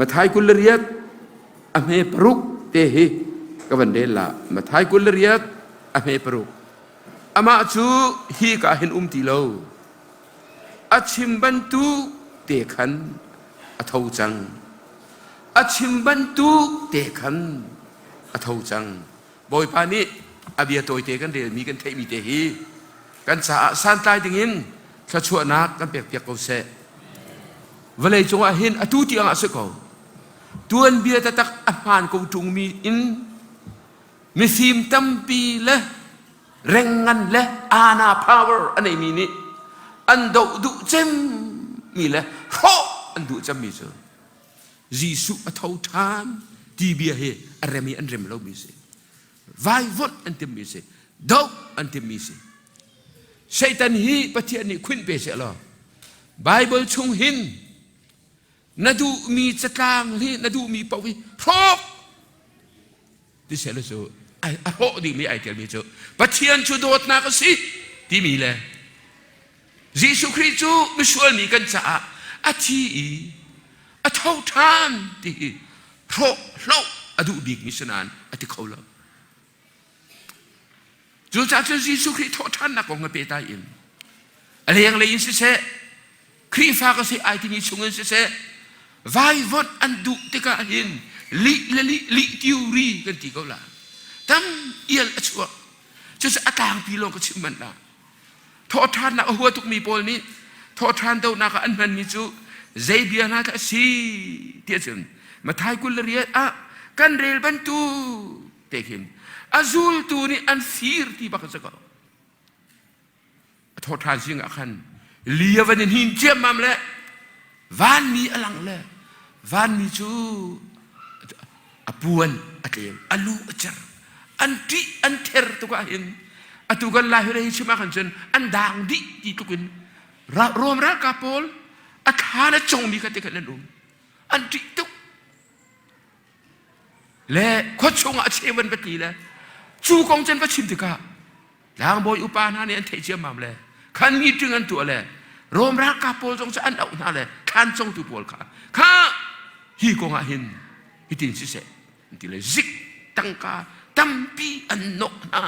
Mathai 28 a hme paruk te hi ka van rel la. Mathai 28 a hme paruk. Amah cu hi ka hin um ti lo. A chim bantuk te khan a tho cang. A chim bantuk te khan a tho cang. Bawipa nih a bia tawite kan relmi kan theihmi te hi kan caah santlai dingin thluachuahnak kan pekpiak ko seh. Vawlei cungah hin atu tiang ah si ko. Tuanbia taktak a hmaan ko ṭungmi in mifim tampi le rengngan le ana power a neimi nih an doh duh cemmi le hrawh an duh cemmi cu Jesuh a tho ṭhan ti bia hi a rem i an rem lomi si. Vaivuanh an timmi si. Doh an timmi si. Satan hi Pathian nih khunh pe seh law Bible chung hin na duhmi catlang hi na duhmi paoh hi hrawk ti seh law cu a hrawh dingmi ai telmi cu Pathian cu dawtnak a si timi le Jesuh Khrih cu misual mi kan caah a thi i a tho ṭhan ti hi hrawh hloh a duh bikmi si nain a ti kho lo. Cucaah cun Jesuh Khrih thawhṭhannak kong he pehtlai in a lenglei in siseh Khrihfa ka si ai timi chungin siseh vaivonh an duh tikah hin lih le lih lih theory kan ti ko la. Tam ial a chuak. Cucu a tlangpi lawng ka chim manh la. Thawhṭhannak a hua tukmi pawl nih thawhṭhan dohnak ah an hmanmi cu zei bia hna dah a si ti ahcun Matthai 28 ah kan rel bantuk te khin a zultu nih an fir ti bak a si ko. A thawhṭhan zing ah khan li a van i hnin ciammam le vanmi a lang le vanmi cu a puan a tlem a lu a cer an ṭih an ther tuk ah hin atu kan lai hi chim ah khan cun an daang dih ti tluk in Rom ralkap pawl a thlan a congmi kha te khan an um an ṭih tuk le khua chungah a cheu an va tli le cu kong cun va chim tikah tlangbawi upa hna nih an theih ciammam le khan meeting an tuah le Rom ralkap pawl zong cu an auh hna le thlan congtu pawl kha kha hi kong ah hin hitin siseh an ti le zik tangka tampi an nawh hna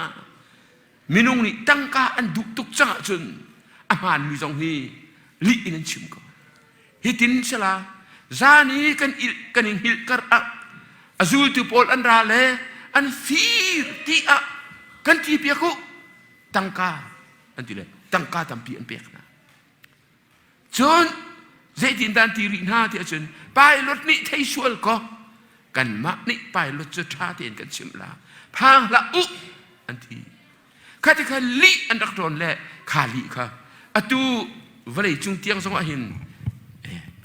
minung nih tangka an duh tuk cang ahcun a hmaanmi zong hi lih in an chim ko Hitin sila zan i kan il kan i hngilh kar ah a zultu pawl an ra le an fir ti ah kan ti piak u tangka an ti le tangka tampi an pek hna. Cun zeitin dah an ti rih hna ti ahcun pilot nih thei sual kaw kanmah nih pilot cu ṭha tein kan chimh la phang hlah u an ti. Kha ti kha lih an rak ṭawn le kha lih kha atu vawlei cung tiang zong ah hin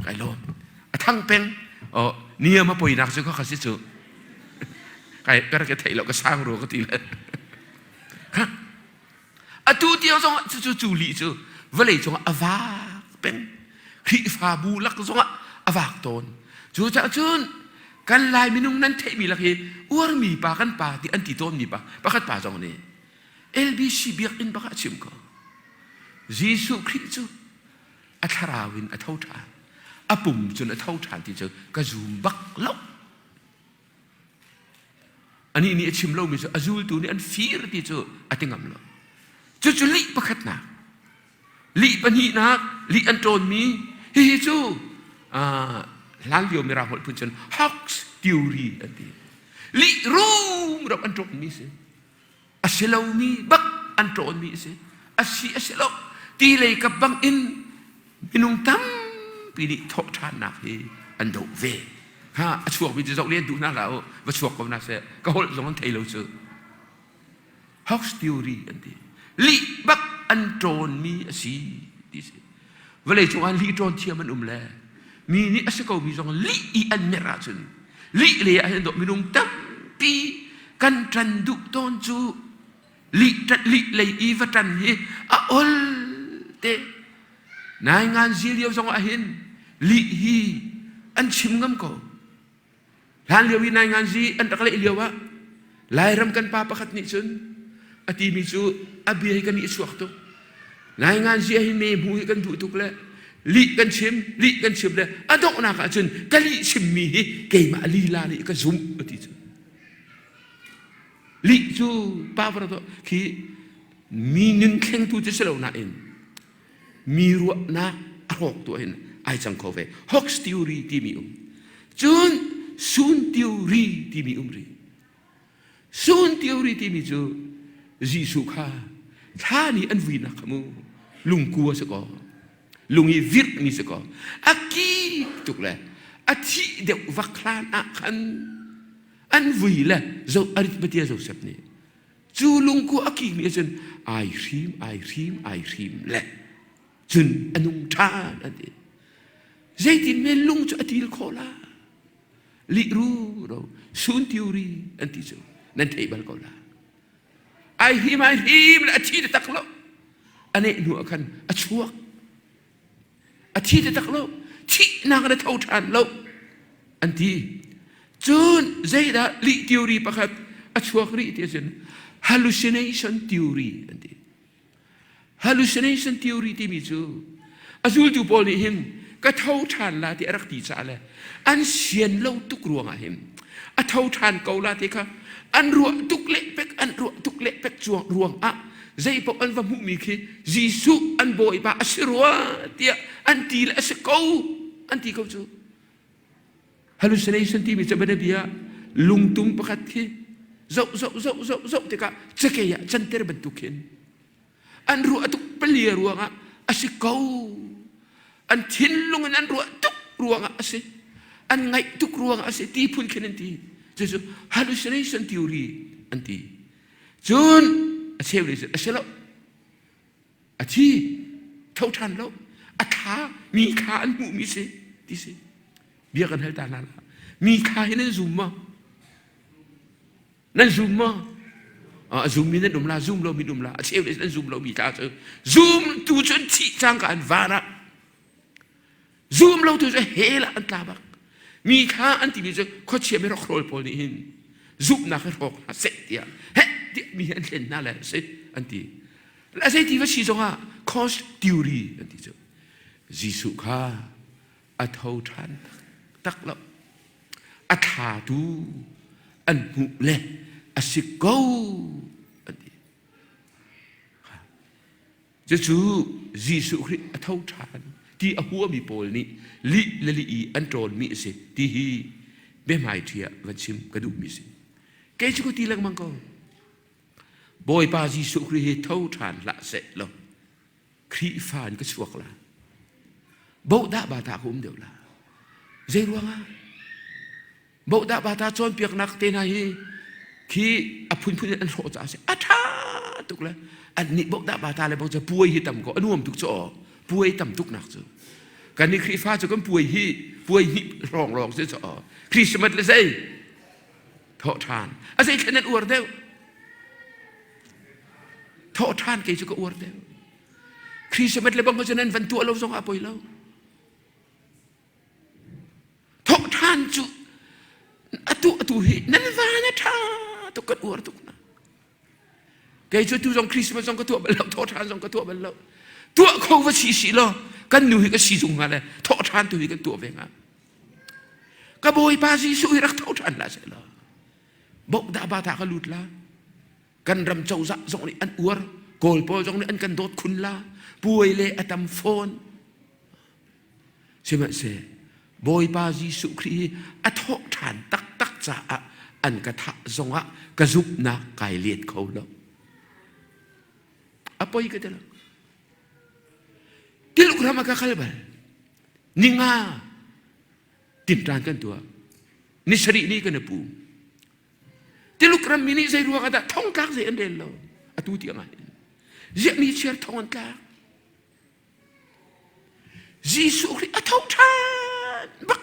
kai lawm a thang peng oh niam a poinak cu kha si cu kai ka rak theih lo ka sang ru ka ti le atu tiang zong ah cu cu cu lih cu vawlei cung ah a vak peng Khrihfabu lak zong ah a vak tawn cu caah cun kan lai minung nan theihmi lak hi uarmi pa kan pa ti an ti tawnmi pa pakhat pa zong nih LBC biakinn bak ah a chim ko Jesuh Khrih cu a thlarau in a tho ṭhan a pum cun a tho ṭhan ti cu ka zum bak lo anih nih a chim lomi cu a zultu nih an fir ti cu a ti ngam lo cucu lih pakhatnak Lih pahnihnak lih an ṭawnmi hihi cu hlanlio mirang holh phun cun hoax theory an ti. Lih rumro an ṭawnmi si. A si lomi bak an ṭawnmi a si. A si a si lo ti lei kap bang in minung tampi nih thawhṭhannak hi an doh ve. Ha a chuakmi cu zoh len duh hna hlah u va chuak ko hna seh ka holh zong an thei lo cu. Hoax theory an ti. Lih bak an ṭawnmi a si ti si. Vawlei cungah lih ṭawn thiam an um le mi nih a si komi zong lih i an merh ahcun lih le ah hin minung tampi kan ṭan duh tawn cu lih ṭan lih lei i va ṭan hi a ol te. Nai ngan zi lio zong ah hin lih hi an chim ngam ko. Hlanlio i nainganzi an rak leh lio ah Lairam kan pa pakhat nih cun a timi cu a bia hi kan i chuak tuk. Nainganzi ah hin me hmu hi kan duh tuk le Lih kan chim, lih kan chim le a donghnak ah cun ka lih chimmi hi keimah lila nih ka zumh a ti cu. Lih cu power to khi mi nun thlengtu cu si lo nain mi ruahnak a hrawk tu hin ai cang kho ve. Hoax theory timi um. Cun sun theory timi um rih. Sun theory timi cu Jesuh kha thla nih an vuinak kha mu lungku a si ko. Lung i virhmi si ko. A ki tuk le a thih deuh vak hlan ah khan an vui le zo Arithmetia Joseph nih cu lungku a kikmi ahcun ai hrim ai hrim ai hrim le cun a nung ṭhan an ti. Zeitin men lung cu a til khawh la? Lih ru ro sun theory an ti cu nan theih bal ko la. Ai him ai him le a thi tak lo. A neh hnu ah khan a chuak. A thi tak lo. Thihnak na tho ṭhan lo an ti. Cun zeidah lih theory pakhat a chuak rih ti ahcun hallucination theory an ti. Hallucination theory timi cu a zultu pawl nih hin ka tho ṭhan la ti a rak ti caah le an sian lo tuk ruangah hin a tho ṭhan ko la ti kha an ruah tuk lehpek an ruah tuk lehpek cuang ruangah zeipaoh an va hmuhmi khi Jesuh an bawipa a si rua tiah an ti le a si ko an ti ko cu. Hallucination timi cu bianabia lungtum pakhat khi zoh zoh zoh zoh zoh tikah cakei ah canter bantuk khin an ruah tuk palia ruangah a si ko. An thinlung in an ruah tuk ruangah a si. An ngaih tuk ruangah a si ti phun khin an ti. Cucu hallucination theory an ti. Cun a cheu nih cun a si lo. A thi tho ṭhan lo a thla mi thla an hmuhmi si ti si bia kan hal ta hna la mi thla hi nan zum maw nan zum maw a zummi nan um la zum lomi um la a cheu nih nan zum lomi thla cu zum tu cu an thih cangka an van ah Zum lo tu cu hell ah an tla bak. Mi kha an timi cu khuachia mi rokhrawl pawl nih hin zumhnak hi hrawk hna seh tiah heh tiah mi hi an hlen hna le si an ti. A zei ti va si zongah cost theory an ti cu. Jesuh kha a tho ṭhan tak lo. A thla tu an hmuh le a si ko an ti. Cucu Jesuh Khrih a tho ṭhan ti a huami pawl nih lih le lih i an ṭawnmi a si ti hi biahmaiṭhi ah van chim ka duhmi a si. Kei cu ka ti lengmang ko. Bawipa Jesuh Khrih hi tho ṭhan hlah seh law Khrihfa in ka chuak la. Bohdah bata ka um deuh la. Zei ruangah? Bohdah bata cawnpiaknak te hna hi khi a phunphun in an hrawh caah a si. A ṭha tuk le an nih bohdah bata le bang cu puai hi tam ko a nuam tuk cu aw puai tam tuk nak cu. Kan nih Khrihfa cu kan puai hi puai hnih hrawng lawng si cu aw. Christmas le zei thawh ṭhan. A zei thlen an uar deuh. Thawh ṭhan kei cu ka uar deuh. Christmas le bang cu nan van tuah lo zong ah poi lo. Thawh ṭhan cu atu atu hi nan van a ṭha tuk kan uar tuk na. Kei cu tu zong Christmas zong ka tuah bal lo, thawh ṭhan zong ka tuah bal lo. Tuah kho va si si law kan nu hi ka si zung hnga le thawh ṭhan tu hi kan tuah ve hnga. Ka Bawipa Jesuh hi rak tho ṭhan hlah seh law boh dah ba ta ka lut la. Kan ram cozah zong nih an uar, Kawl pawl zong nih an kan dawt khun la. Puai le a tam fawn. Sihmanhseh Bawipa Jesuh Khrih hi a thawh ṭhan taktak caah an ka thah zongah ka zumhnak kai let kho lo. A poi ka ti lo. Tiluk ram ah ka kal bal. Ninga tinṭan kan tuah. Ni sarih ni kan i pum. Tiluk rammi nih zei ruang ah dah thongtlak zei an rel lo. Atu tiang ah hin. Ziah mi chiar thong an tlak. Jesuh Khrih a tho ṭhan bak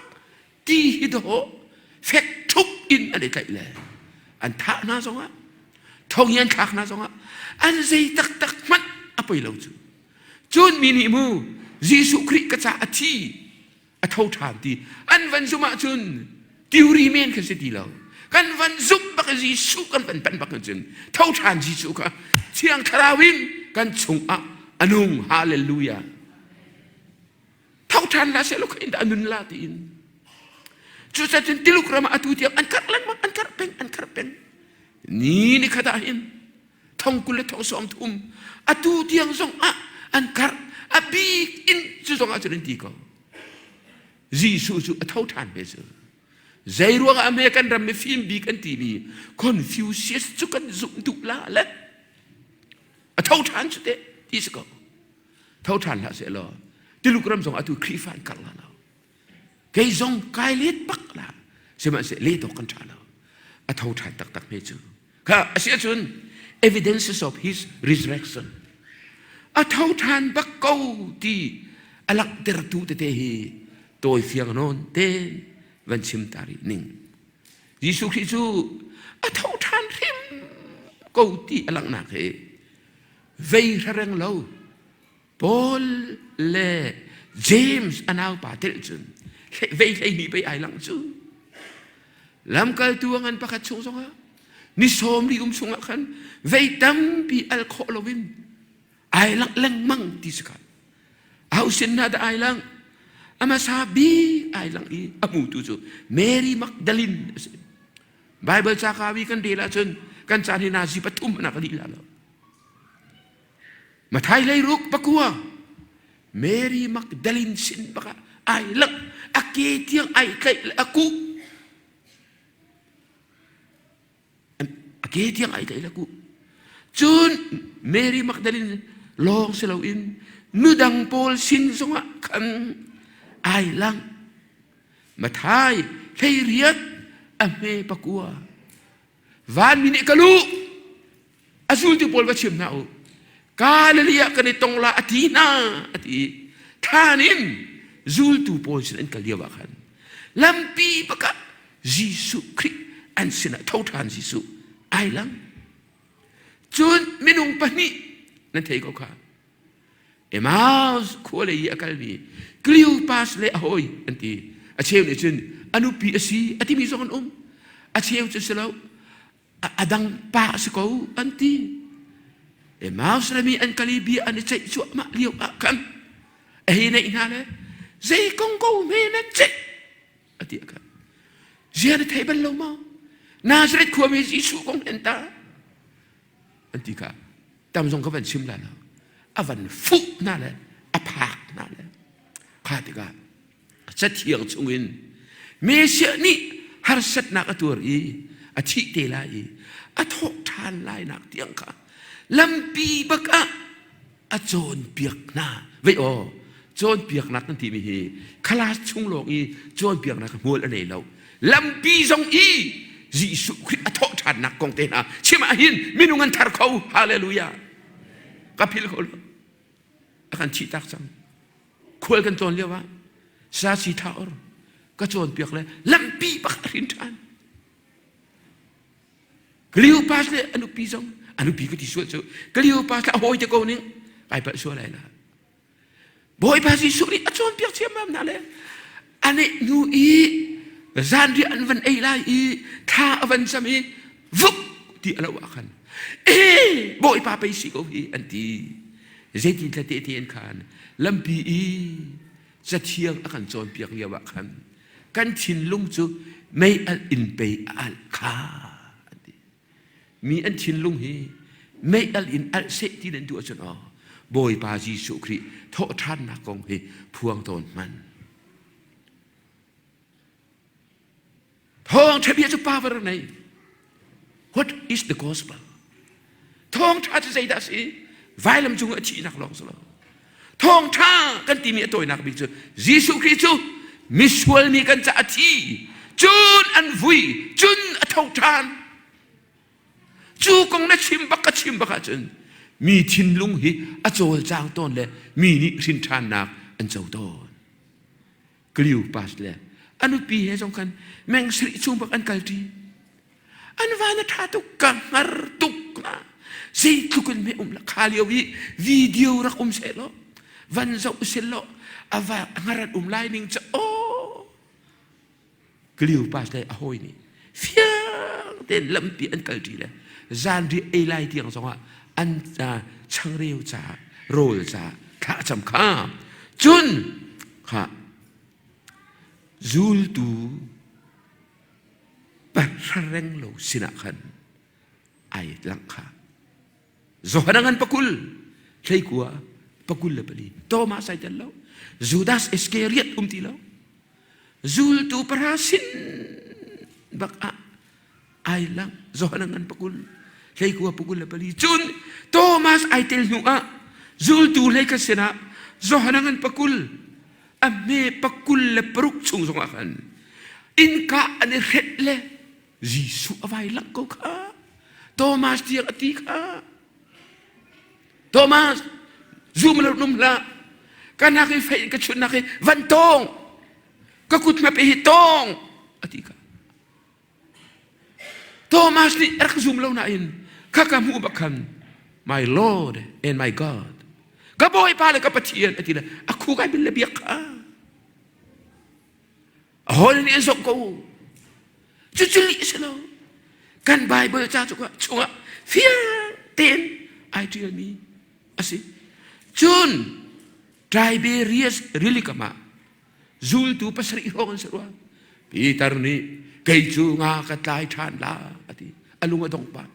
ti hi dawh fek ṭhup in an i tlaih le an thah hna zongah thong i an thlak hna zongah an zei taktak hmanh a poi lo cu. Cun mi nih mu Jesuh Khrih ka ca a thi a tho ṭhan ti an van zumh ahcun theory men kha si ti lo kan van zumh bak i Jesuh kan van panh bak cun tho ṭhan Jesuh kha Thiang Thlarau in kan chungah a nung hallelujah. ṭhan la seh law kha in dah nun la tiin. Cucacun Tiluk ram ah atu tiang an karh lengmang, an karh peng, an karh peng. Ni ni khat ah hin thong 20 le thong 30 atu tiang zong ah an karh a bik in cu zong ah cun an ti ko. Jesuh cu a tho ṭhan ve cu. Zei ruangah hme kan ram mifim bik an timi Confucius cu kan zumh duh la le a tho ṭhan cu teh ti si ko. Tho ṭhan hlah seh law Tuluk ram zong atu Khrihfa an karh la lo. Kei zong kai let bak la sihmanhseh let awk kan ṭha lo. A tho ṭhan taktak hme cu. Kha a si ahcun evidences of his resurrection a tho ṭhan bak ko ti a langhtertu tete hi tawi fiang nawn ten van chim ta rih ning. Jesuh Khrih cu a tho ṭhan hrim ko ti a langhnak hi vei reng lo Paul le James a naupa telh cun vei 12 pei ai langh cu. Lamkaltu a ngan pakhat chung zongah ni 40 um chungah khan vei tampi al khawh loin ai langh lengmang ti si kha. Aho sin hna dah ai langh? A hmasa bik ai langh i a hmutu cu Mary Magdalene a si. Bible ca kawi kan rel ahcun kan caan hi nazi pathum na ka dih la lo. Mathai leiruk pakua Mary Magdalene sin bak ah ai lang a ke tiang ai tlaih le a kuh a ke tiang ai tlaih le a kuh cun Mary Magdalene lawng si loin nudang pawl sin zongah khan ai lang Mathai 18 a hme pakua vanmi nih ka lu A zultu pawl va chim hna u. Galilee ah kan i tong la a ti hna a ti. Than in zultu pawl sin an kal lio ah khan lampi bakah Jesuh Khrih an sinah tho ṭhan Jesuh ai lang. Cun minung pahnih nan thei ko kha. Emmaus khua lei i a kalmi Cleopas le a hawi an ti. A cheu nih cun a nupi a si a timi zong an um. A cheu cu si lo. A dang pa a si ko an ti. Emmaus le mi an kal i bia an i ceih cuahmah lio ah khan a hei neih hna le zei kong ko hme nan ceih a ti khan zia na thei bal lo maw Nazareth khuami Jesuh kong hen ta an ti kha tam zong ka van chim la lo a van fuh hna le a phak hna le kha tikah Cathiang chungin Messiah nih harsatnak a tuar i a thih te lai i a thawh ṭhan lainak tiang kha lampi bak ah a cawnpiak hna. Vei aw, cawnpiaknak kan timi hi class chung lawng i cawnpiaknak hmual a nei lo. Lampi zong i Jesuh Khrih a thawh ṭhannak kong te hna chim ah hin minung an thar kho. Hallelujah. Ka phil kho lo. A kan thih tak cang. Khual kan tlawn lio ah sasi tha or ka cawnpiak le lampi bak a hrin ṭhan. Cleopas le a nupi zong a nupi ka ti sual cu Cleopas le a hawi te ko ning kai palh sual lai la. Bawipa Jesuh nih a cawnpiak ciammam hna le aneh hnu i zanriah an van ei lai i thla a van cam i vuk ti a lo ah khan ee Bawipa pei si ko hi an ti. Zeitin thla te te an khan lampi i cathiang a kan cawnpiak lio ah khan kan thinlung cu mei alh in pei a alh kha an ti. Mi an thinlung hi mei alh in alh seh ti nan duh ahcun aw Bawipa Jesuh Khrih thawhṭhannak kong hi phuang tawn hman. Thawngṭha bia cu power a nei. What is the gospel? Thawngṭha cu zeidah a si? Vailam cung a thihnak lawng si lo. Thawngṭha kan timi a tawinak bik cu Jesuh Khrih cu misual mi kan caah a thi, cun an vui, cun a tho ṭhan. Cu kong na chim bak ka chim bak ahcun mi thinlung hi a cawlcang tawn le mi nih hrin ṭhannak an co tawn. Cleopas le a nupi he zong khan meng sarih chung bak an kalṭi. An van a ṭha tuk, ka hngar tuk na. Zeitluk in hme um la kha lio i video rak um seh law, van zoh usih law, a va hngar an um lai ning cu aw. Cleopas le a hawi nih fiang tein lampi an kalṭi le zanriah ei lai tiang zongah an changreu caah rawl caah thla a cam kha. Cun. Kha zultu pahra reng lo sinah khan ai langh kha. Johan a ngan pakul, hleikua pakul le pali. Thomas ai tel lo. Judas Iscariot um ti lo. Zultu para sin bak ah ai lang. Johan a ngan pakul, hleikua pakul le pali. Cun Thomas ai tel hnu ah zultu hlei sinah Johan a ngan pakul, a hme pakul le paruk chung zongah khan innka an i hret le Jesuh a vai lang ko kha. Thomas tiang a ti kha. Thomas, zum lo num hlah. Ka nak i fei ka chun nak i van tong. Ka kut hma pe hi tong a ti kha. Thomas nih rak zum lo nain kha ka hmuh bak khan my Lord and my God. Ka Bawipa le ka Pathian a ti le a khu kai bil le biak kha. A hawi nih an zoh ko. Cucu lih a si lo. Kan Bible ca cu chungah fiang tein ai ṭialmi a si. Cun Tiberias rilikam ah zultu pasarih hrawng an si rua. Peter nih kei cu nga ka tlai ṭhan la a ti. A lung a dong pah.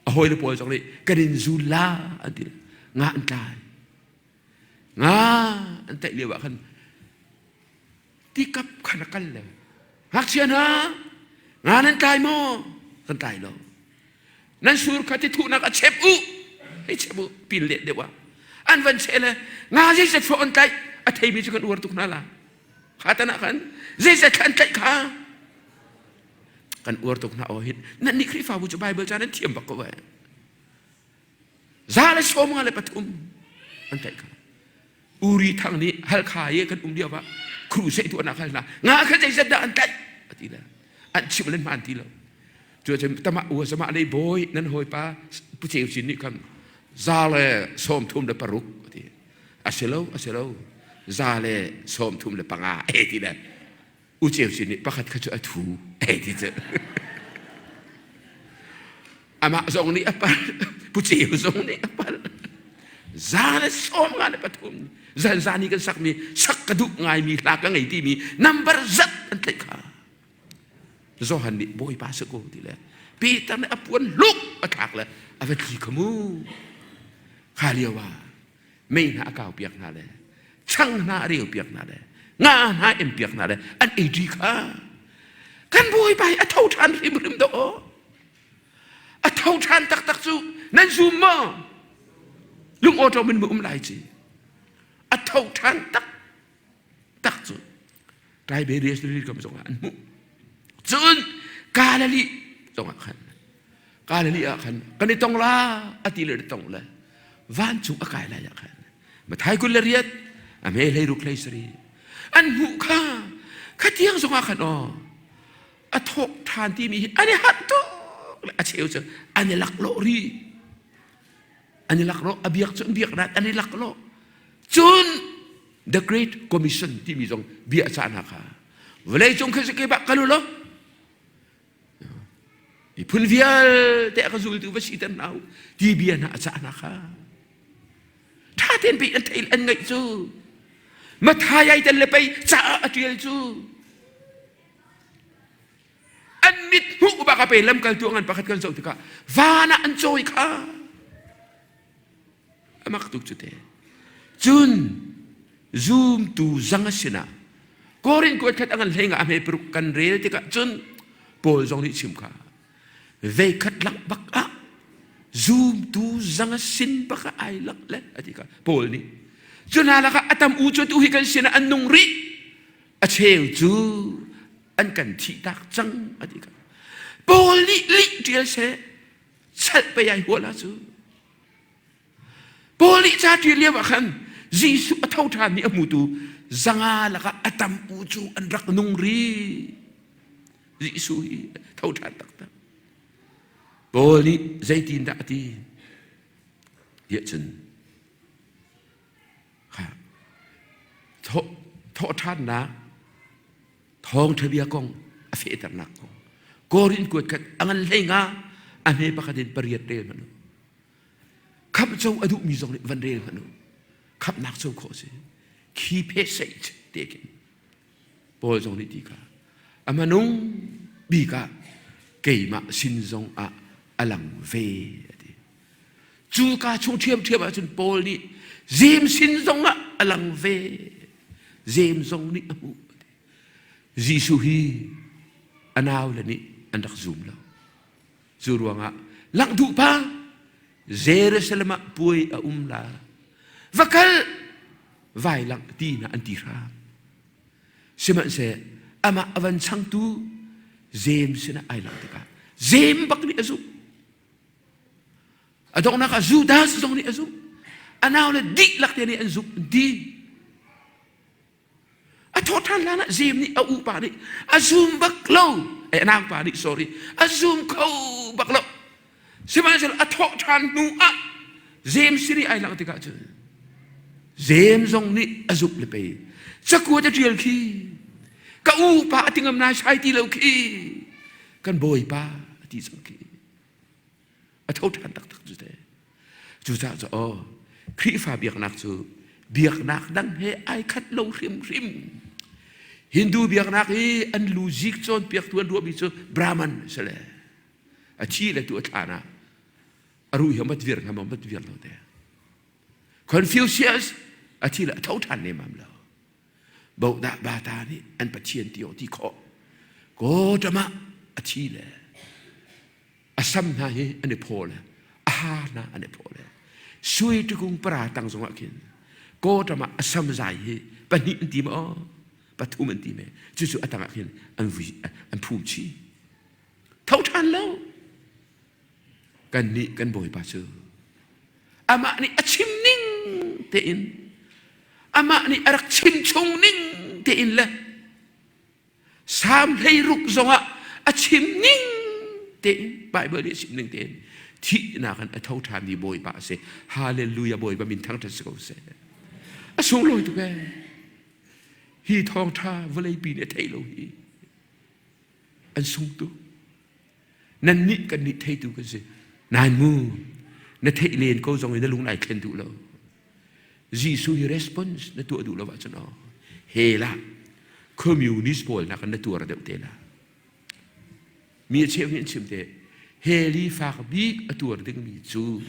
A hawile pawl zong nih kan in zul la an ti. Nga an tlai. Nga an tlaih lio ah khan tikap khan a kal le ngakchia hna nga nan tlai maw kan tlai lo nan sur kha ti thuhnak a chep u hei chep u pin let deuh ah an van cheh le nga zeizat fawh an tlaih a theimi cu kan uar tuk hna la kha tan ah khan zeizat thla an tlaih kha kan uar tuk hna aw hin nan nih Khrihfabu cu Bible ca nan thiam bak ko eh 153 an tlaih kha Uri Thang nih Halkha i kan um lio ah crusade tuahnak hal hna nga kha zeizat dah an tlaih a ti le an chim len hmaan ti lo cu cun tamah ua zamah lei bawi nan hawipa Pu Ceu Cin nih khan 136 a ti a si lo a si lo 135 e ti le U Ceu Cin nih pakhat kha cu a thu e ti cu amah zong nih a palh Pu Ceu zong nih a palh 153 zan zan i kan sakmi sak ka duh ngaimi hla ka ngei timi number zat an tlaih kha Johan nih Bawipa si ko ti le Peter nih a puan hluk a thlak le a va tli kha mu kha lio ah mei hna a kau piak hna le chang hna a reu piak hna le nga hna em piak hna le an ei ṭi kha kan Bawipa hi a tho ṭhan hrimhrim dawh a tho ṭhan taktak cu nan zum maw lung awṭawm in mu um lai ci a tho ṭhan tak tak cu Tiberias rili kam zongah an hmuh cun Galilee zongah khan Galilee ah khan kan i tong la a ti le tong le vancung a kai lai ah khan Mathai 28 a me hlei ruk hlei sari an hmuh kha khatiang zongah khan aw a thawk ṭhan timi hi an i harh tuk le a cheu cu an i laklawh rih an i laklawh a biak cu an biak nain an i laklawh cun the great commission timi zong bia a cah hna kha vawleicung khi ke bak kal u law miphun vialte a ka zultu va siter hna u ti bia hna a cah hna kha ṭha tein pei an theih an ngaih cu Mathai ai tel le pei caah a ṭial cu an mit hmuh bak a pe lamkaltu ngan pakhat kan zoh tikah van ah an cawi kha a mak tuk cu te cun zumtu zang a sinah Korin kuat khat a ngan hlei nga a hme paruk kan rel tikah cun Paul zong nih chim kha veikhat lak bak ah zumtu zang a sin bak ah ai lak le a ti kha Paul nih cu hna lakah a tam u cu tu hi kan sinah an nung rih a cheu cu an kan thihtak cang a ti kha Paul nih lih ṭial seh chalh pei ai huah la cu Paul nih ca ṭial lio ah khan Jesuh a tho ṭhanmi a hmutu zanga lakah a tam u cu an rak nung rih Jesuh hi tho ṭhan taktak Paul nih zeitin dah a ti tiah cun Thawhṭhannak thawngṭha bia kong a fehternak kong Korin kuat khat a ngan hlei nga a hme pakhat in pariat rel hmanh u. Khamh co a duhmi zong nih van rel hmanh u. Khamhnak co khawh a si. Key passage te khin Paul zong nih ti kha a hmanung bik ah keimah sin zong ah a lang ve a ti. Cu ka chung ṭhiamṭhiam ahcun Paul nih Jeim sin zong ah a lang ve. Jeim zong nih a hmuh. Jesuh hi a naule nih an rak zum lo. Cu ruangah langh duh pa Jerusalem ah puai a um la. Va kal vai langh ti na an ti hram. Sihmanhseh amah a van changtu Jeim sinah ai langh tikah Jeim bak nih a zumh. A donghnak ah Judas zong nih a zumh. A naule dihlak te nih an zumh an ti. A thawh ṭhan hlan ah Jeim nih a upa nih a zum bak lo. A naupa nih sorry a zum kho bak lo. Sihmanhsehlaw a thawh ṭhan hnu ah Jeim siri ai langh tikah cun Jeim zong nih a zumh le pei cakuat a ṭial khi ka upa a tingam nai sai ti lo khi kan bawipa a ti cang khi. A tho ṭhan taktak cu te. Cucaah cu aw Khrihfa biaknak cu biaknak dang he ai khat lo hrimhrim. Hindu biaknak hi an lu zik cawnpiaktu an ruahmi cu Brahman a si le a thi le tu a thlan ah a ruh hi mat vir hnga maw mat vir lo te. Confucius a thi le a tho ṭhan lemmam lo. Bodah bata nih an pathian ti ti khawh. Kawṭam ah a thi le a sam hna hi an i phaw le a ha hna an i phaw le sui tukung para tang zongah khin kawṭam ah a sam zai hi pahnih an ti maw pathum an ti me cucu a tangah khin an vui an phum chi tho ṭhan lo kan nih kan bawipa cu amah nih a chim ning tein amah nih a rak chim chung ning tein le Salm 16 zongah a chim ning tein Bible nih a chim ning tein thihnak in a tho ṭhanmi Bawipa a si. Hallelujah Bawipa min thangṭhat si ko seh. A sunglawi tuk ee. Hi thawngṭha vawleipi nih a theih lo hi an sung tuk. Nannih kan nih theitu kan si. Nain mu na theih len ko zong in na lung nai thlen duh lo. Jesuh hi response na tuah duh lo ahcun aw he la communist pawl nakin na tuar deuh te la. Mi a cheu nih an chim te heli fak bik a tuar dingmi cu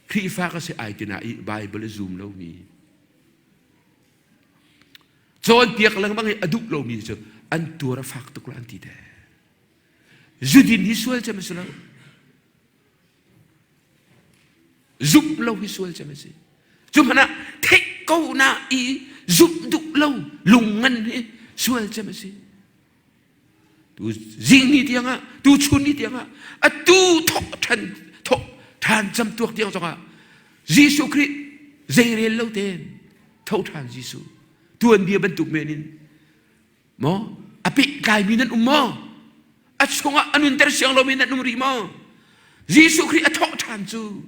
Khrihfa ka si ai tina i Bible a zum lomi cawnpiak lengmang i a duh lomi cu an tuar a fak tuk la an ti te. Zudin hi sual cem a si lo. Zumh lo hi sual cem a si. Cu hmanh ah theih ko na i zumh duh lo lungngan hi sual cem a si. Tu zing ni tiangah, tu chun ni tiangah, atu thawh ṭhan thawh ṭhan cam tuak tiang zongah Jesuh Khrih zeirel lo tein tho ṭhan Jesuh tuanbia bantuk men in Maw a pehtlaimi nan um maw? A chungah a nunter siang lomi nan um rih maw? Jesuh Khrih a thawh ṭhan cu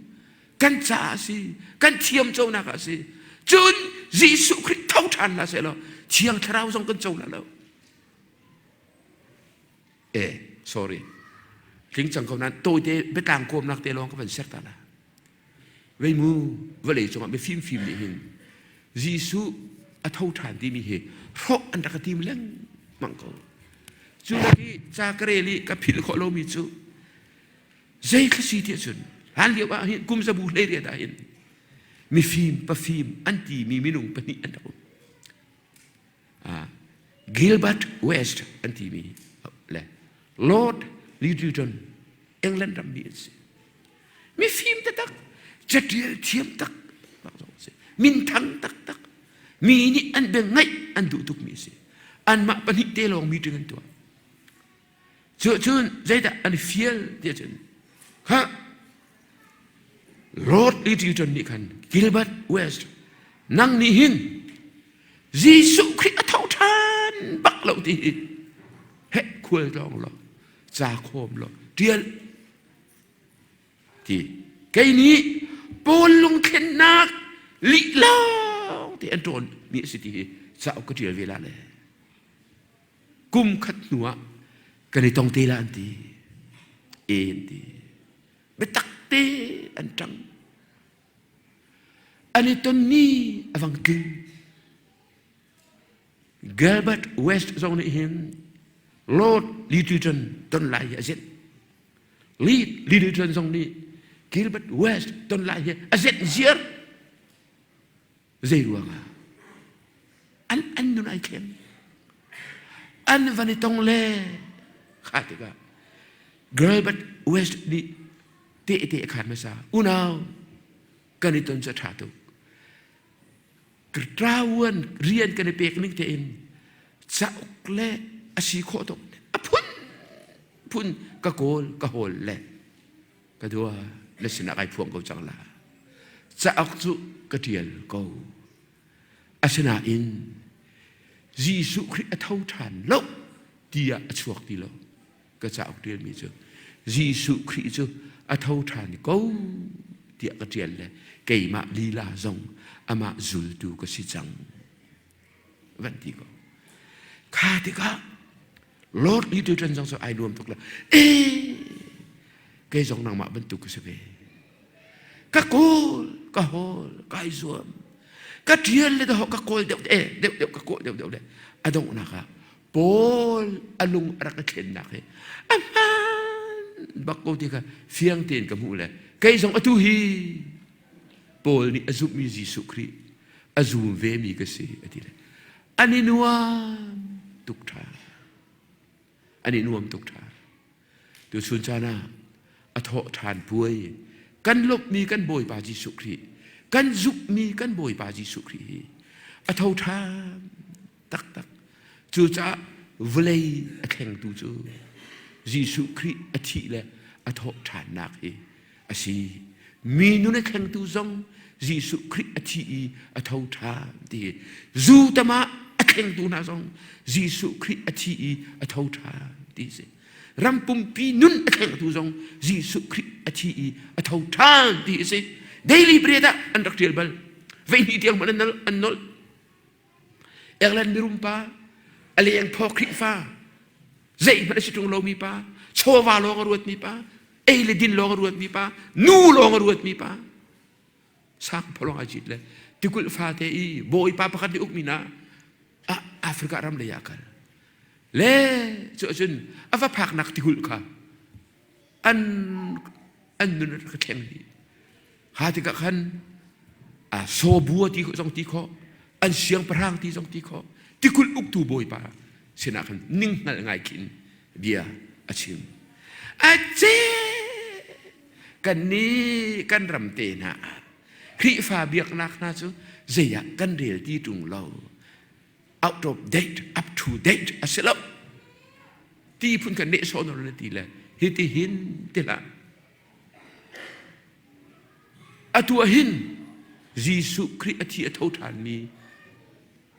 kan caah a si, kan thiam conak ah a si. Cun Jesuh Khrih tho ṭhan hlah seh law Thiang Thlarau zong kan co la lo. Eh, sorry. Tling cang ko nan tawite biatlang kawmnak te lawng ka van ser ta la. Vei mu vawlei cungah mifim fim nih hin Jesuh a tho ṭhan timi hi hrawh an rak ka tim lengmang ko. Cu lak i ca ka rel i ka philh khawh lomi cu zei thla si tiah cun hlan lio ah hin kum zabu 18 ah hin mifim pafim an timi minung pahnih an rak um. Gilbert West an timi le Lord Littleton England rammi an si. Mifim taktak, catial thiam tak si. Minthang taktak. Mi nih an bia ngaih an duh tukmi a si. Anmah pahnih te lawng meeting an tuah. Cu cun zeidah an fial tiah cun kha Lord Littleton nih khan Gilbert West nang nih hin Jesuh Khrih a tho ṭhan bak lo ti hi heh khual tlawng law ca khawm law ṭial ti kei nih Paul lungthlennak lih lawng te an ṭawn mi a si ti hi cauk ka ṭial ve la le kum khat hnu ah kan i tong te la an ti e an ti biatak te an ṭang an i ton ni a vang tling. Gilbert West zong nih hin Lord Littleton ton lai hi a zet. Littleton zong nih Gilbert West ton lai hi a zet ziar. Zei ruangah? An an nun ai thleng. An van i tong le kha tikah Gilbert West nih tehte a khaan hmasa. Unau kan i ton cu a ṭha tuk. Ṭauan rian kan i pek ning tein cauk le a si khawh tuk a phun phun ka kawl ka hawl le ka dua na sinah kai phuang ko cang la. Cauk cu ka ṭial ko. Asinain Jesuh Khrih a tho ṭhan lo tiah a chuak ti lo. Ka cauk ṭialmi cu Jesuh Khrih cu a tho ṭhan ko tiah ka ṭial le keimah lila zong amah zultu ka si cang. Van ti ko. Kha tikah Lord Littleton zong cu ai nuam tuk la. Eh, kei zong nangmah bantuk ka si ve. Ka kawl, ka hawl, kai zuam. Ka ṭial le dawh ka kawl deuh eh deuh deuh ka kawl deuh deuh le a donghnak ah Paul a lung a rak i thlennak hi a hmaan bak ko ti kha fiang tein ka hmuh le kei zong atu hi Paul nih a zumhmi Jesuh Khrih a zum vemi ka si a ti le an i nuam tuk ṭha an i nuam tuk ṭha tuchun caan ah a thawh ṭhan puai kan lawmhmi kan Bawipa Jesuh Khrih kan zumhmi kan Bawipa Jesuh Khrih hi a tho ṭhan taktak cucaah vawlei a thlengtu cu Jesuh Khrih a thih le a thawh ṭhannak hi a si. Mi nun a thlengtu zong Jesuh Khrih a thi i a tho ṭhan ti hi zu tam ah a thlengtu hna zong Jesuh Khrih a thi i a tho ṭhan ti si. Ram pumpi nun a thlengtu zong Jesuh Khrih a thi i a tho ṭhan ti si. Daily bread ah an rak ṭial bal. Veihnih tiang hmanh an nolh. England mirum pa, a leng phaw Khrihfa, zeihmanh a si ṭung lomi pa, chawva lawng a ruatmi pa, ei le din lawng a ruatmi pa, nu lawng a ruatmi pa, sangphalawng ai cit le tikulh fate i bawipa pakhat nih ukmi na ah Africa ram lei ah kal. Le cu ahcun a va phaknak tikulh kha an an nun a rak thleng dih. Ha tikah khan a sawbua ti zong ti khawh, an siangpahrang ti zong ti khawh, tikulh uktu bawipa sinah khan ninghngal ngai khin bia a chim. A ce kan nih kan ram te hna ah Khrihfa biaknak hna cu zei ah kan rel ti ṭung lo. Out of date, up to date a si lo. Ti phun kan nehsawh na ti le hiti hin ti hlah. Atu ah hin Jesuh Khrih a thi a tho ṭhanmi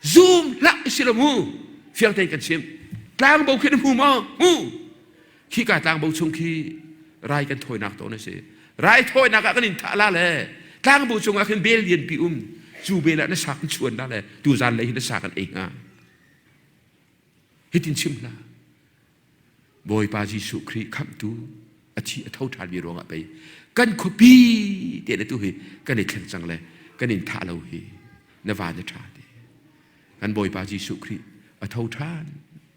zum hlah si lo mu fiang tein kan chim tlangbo khi na hmu maw hmu khika tlangbo chung khi rai kan thawinak tawn a si rai thawinak ah kan in thah la le tlangbo cungah khin bel lianpi um cu bel ah na sak in chuan la le tu zan lei hi na sa kan ei hnga hitin chim hlah Bawipa Jesuh Khrih khamhtu a thi a tho ṭhanmi ruangah pei kan khuapi te na tu hi kan i thleng cang le kan in thah lo hi na van a ṭha ti kan Bawipa Jesuh Khrih a tho ṭhan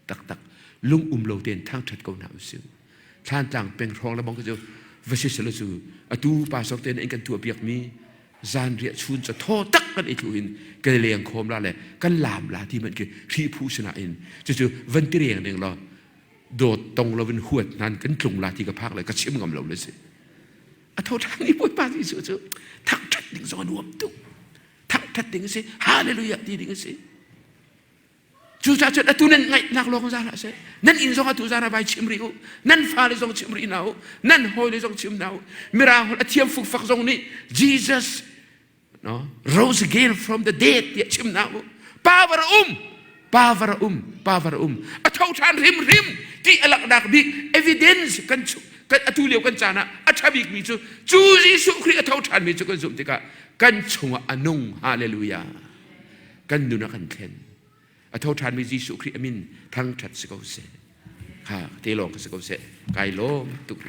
taktak lung um lo tein thangṭhat ko hna usih thlantlang peng hrawng le bang cu va si selo cu atu pastor te in kan tuah piakmi zanriah chun ca thaw tak kan i thlu in kan leng khawm la le kan lam la ti man khi hri phu sina in cucu van ti reng ding lo dawt tong lo in huat nan kan tlung la ti ka phak le ka chim ngam lo le si a tho ṭhan ni bawipa Jesuh cu thangṭhat ding zong a nuam tuk thangṭhat ding a si hallelujah ti ding a si Cucaah cun atu nan ngaihnak lawng za hlah seh. Nan inn zong atu zan ah vai chim rih u. Nan fale zong chim rih hna u. Nan hawile zong chim hna u. Mirang holh a thiam fukfak zong nih Jesus no, rose again from the dead tiah chim hna u. Power a um. Power a um. Power a um. A tho ṭhan hrimhrim ti a laknak bik evidence kan kan atu lio kan caan ah a ṭha bikmi cu cu Jesuh Khrih a tho ṭhanmi cu kan zumh tikah kan chungah a nung. Hallelujah. Kan nun a kan thlen. A tho ṭhanmi Jesuh Khrih a min thangṭhat si ko seh. Kha te lawng kha si ko seh. Kai lawm tuk.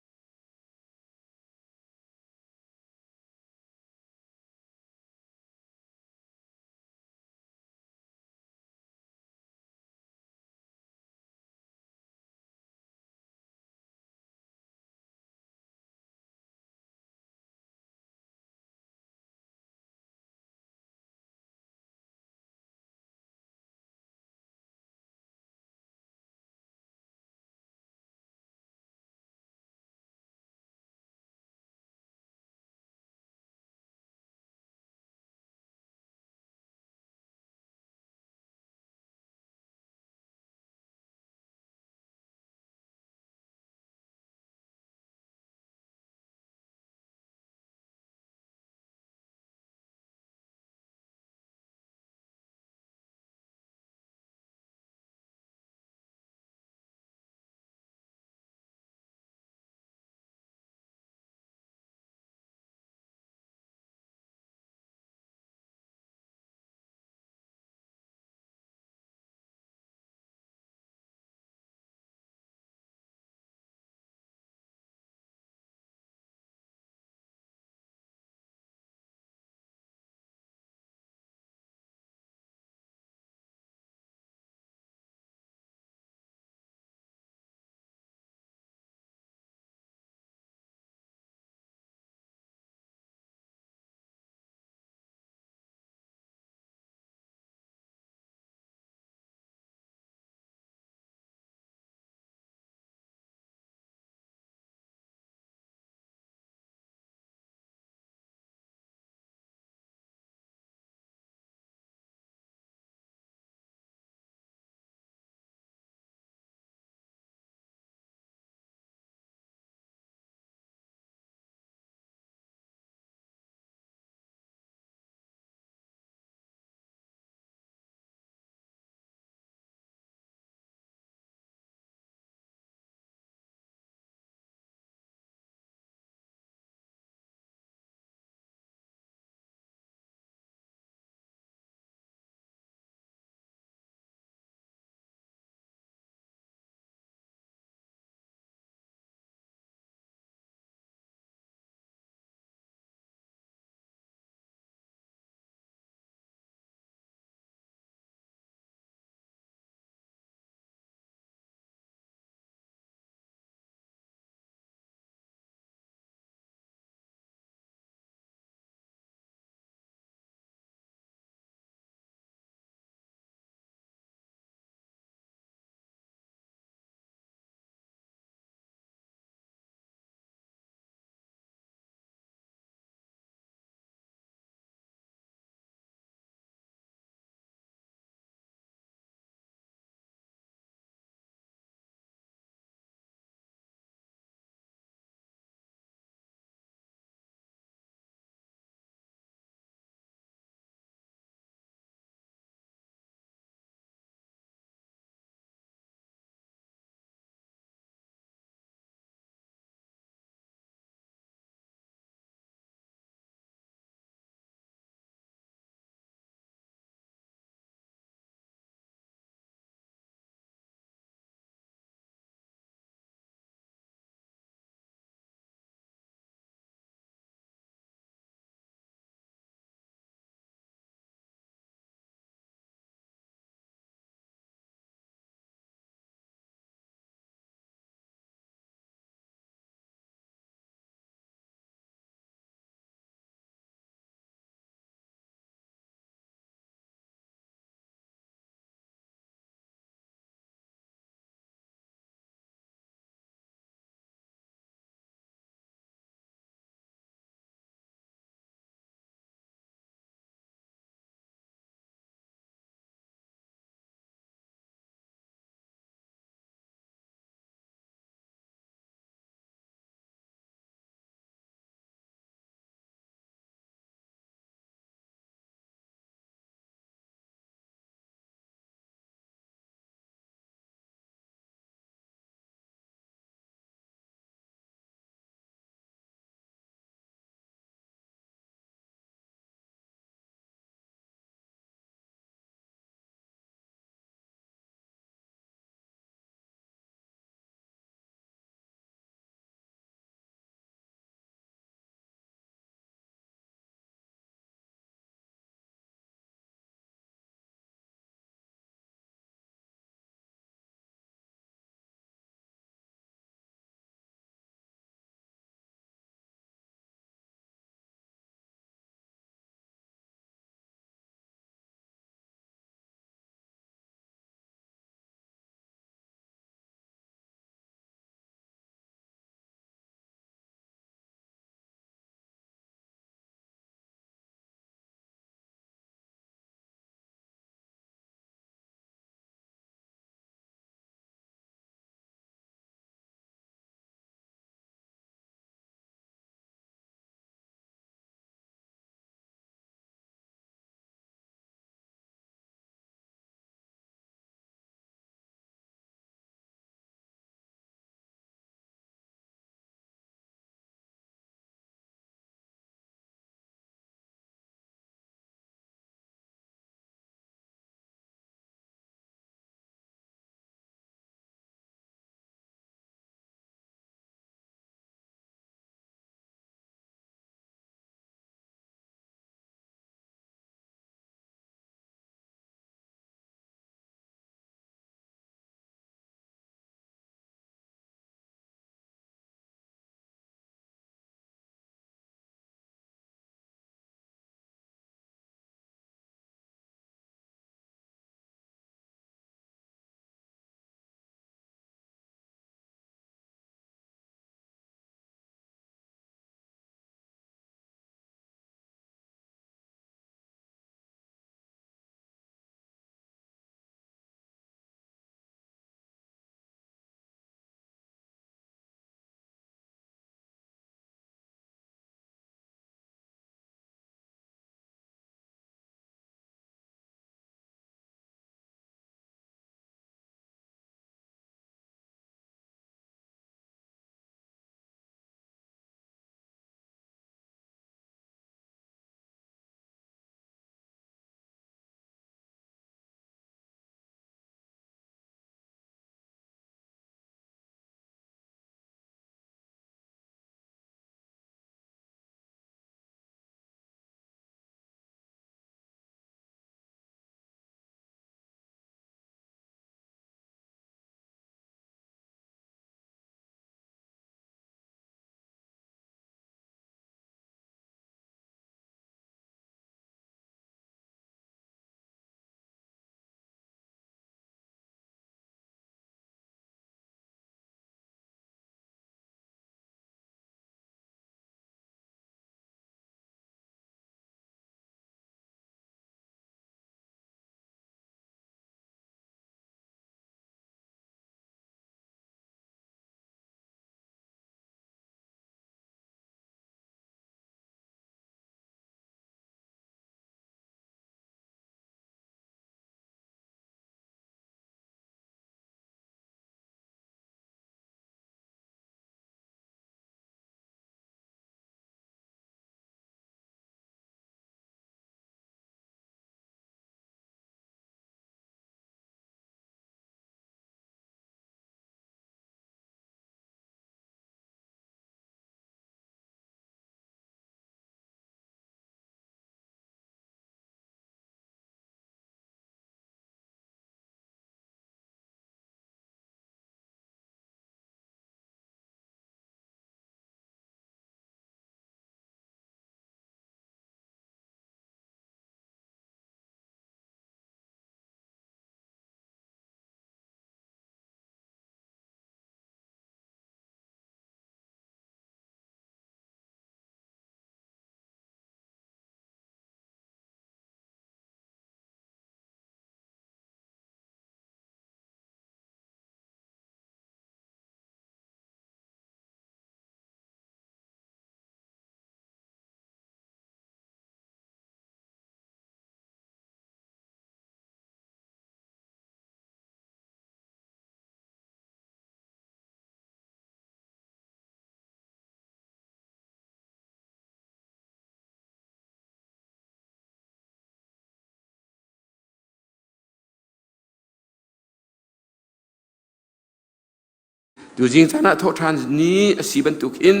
Tuzing caan ah thawhṭhan ni a si bantuk hin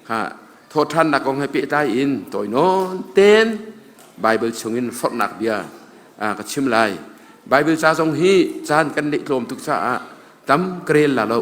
kha thawhṭhannak kong he pehtlai in tawi nawn ten Bible chungin forhnak bia ka chim lai. Bible ca zong hi caan kan neih tlawm tuk caah tam ka rel la lo.